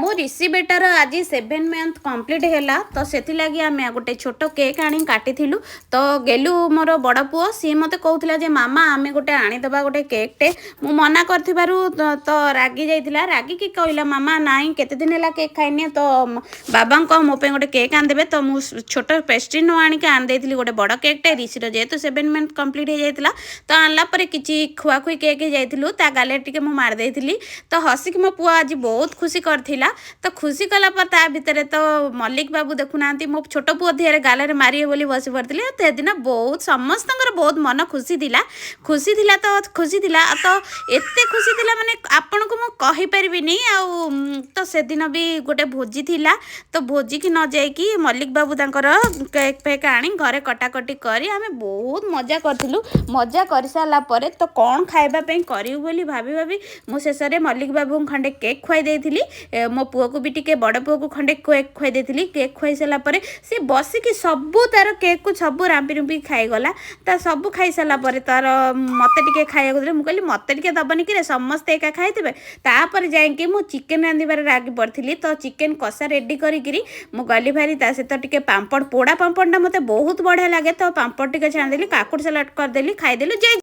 ମୋ ରିଷି ବେଟାର ଆଜି 7 month complete ହେଲା। ତ ସେଥିଲାଗି ଆମେ ଗୋଟେ ଛୋଟ କେକ୍ ଆଣି କାଟିଥିଲୁ। ତ ଗେଲୁ, ମୋର ବଡ଼ ପୁଅ, ସିଏ ମୋତେ କହୁଥିଲା ଯେ ମାମା, ଆମେ ଗୋଟେ ଆଣିଦେବା ଗୋଟେ କେକ୍ଟେ। ମୁଁ ମନା କରିଥିବାରୁ ତ ରାଗି ଯାଇଥିଲା। ରାଗିକି କହିଲା, ମାମା, ନାଇଁ, କେତେ ଦିନ ହେଲା କେକ୍ ଖାଇନି, ତ ବାବାଙ୍କ ମୋ ପାଇଁ ଗୋଟେ କେକ୍ ଆଣିଦେବେ। ତ ମୁଁ ଛୋଟ ପେଷ୍ଟ୍ରି ନ ଆଣିକି ଆଣିଦେଇଥିଲି ଗୋଟେ ବଡ଼ କେକ୍ଟେ। ରିଷିର ଯେହେତୁ 7 ମନ୍ଥ କମ୍ପ୍ଲିଟ୍ ହେଇଯାଇଥିଲା, ତ ଆଣିଲା ପରେ କିଛି ଖୁଆଖୁଇ କେକ୍ ଯାଇଥିଲୁ, ତା ଗାଲରେ ଟିକେ ମୁଁ ମାରିଦେଇଥିଲି। ତ ହସିକି ମୋ ପୁଅ ଆଜି ବହୁତ ଖୁସି କରିଥିଲା। ତ ଖୁସି କଲା ପରେ ତା ଭିତରେ ତ ମଲ୍ଲିକ ବାବୁ ଦେଖୁନାହାନ୍ତି, ମୋ ଛୋଟ ପୁଅ ଦେହରେ ଗାଲରେ ମାରିବେ ବୋଲି ବସି ପଡ଼ିଥିଲେ। ସେଦିନ ବହୁତ ସମସ୍ତଙ୍କର ବହୁତ ମନ ଖୁସି ଥିଲା। ଖୁସି ଥିଲା ତ ଖୁସି ଥିଲା, ତ ଏତେ ଖୁସି ଥିଲା, ମାନେ ଆପଣଙ୍କୁ ମୁଁ କହିପାରିବିନି। ଆଉ ତ ସେଦିନ ବି ଗୋଟେ ଭୋଜି ଥିଲା। ତ ଭୋଜିକି ନ ଯାଇକି ମଲ୍ଲିକ ବାବୁ ତାଙ୍କର କେକ୍ ଫେକ୍ ଆଣି ଘରେ କଟାକଟି କରି ଆମେ ବହୁତ ମଜା କରିଥିଲୁ। ମଜା କରିସାରିଲା ପରେ ତ କ'ଣ ଖାଇବା ପାଇଁ କରିବୁ ବୋଲି ଭାବି ଭାବି ମୁଁ ଶେଷରେ ମଲ୍ଲିକ ବାବୁଙ୍କୁ ଖଣ୍ଡେ କେକ୍ ଖୁଆଇ ଦେଇଥିଲି। ମୋ ପୁଅକୁ ବି ଟିକେ, ବଡ଼ ପୁଅକୁ ଖଣ୍ଡେ କେକ୍ ଖୁଆଇ ଦେଇଥିଲି। କେକ୍ ଖୁଆଇ ସାରିଲା ପରେ ସେ ବସିକି ସବୁ ତାର କେକ୍କୁ ସବୁ ରାମ୍ପି ରୁମ୍ପି ଖାଇଗଲା। ତା ସବୁ ଖାଇସାରିଲା ପରେ ତାର ମୋତେ ଟିକେ ଖାଇବାକୁ ଦେଲେ। ମୁଁ କହିଲି, ମୋତେ ଟିକେ ଦବନି କିରେ? ସମସ୍ତେ ଏକା ଖାଇଥିବେ। ତାପରେ ଯାଇକି ମୁଁ ଚିକେନ୍ ରାନ୍ଧିବାରେ ଲାଗି ପଡ଼ିଥିଲି। ତ ଚିକେନ୍ କଷା ରେଡ଼ି କରିକିରି ମୁଁ ଗଲି ଭାରି। ତା ସହିତ ଟିକେ ପାମ୍ପଡ଼, ପୋଡ଼ା ପାମ୍ପଡ଼ଟା ମୋତେ ବହୁତ ବଢ଼ିଆ ଲାଗେ। ତ ପାମ୍ପଡ଼ ଟିକେ ଛାଣିଦେଲି, କାକୁଡ଼ି ସାଲାଡ଼ କରିଦେଲି, ଖାଇଦେଲୁ। ଜୟ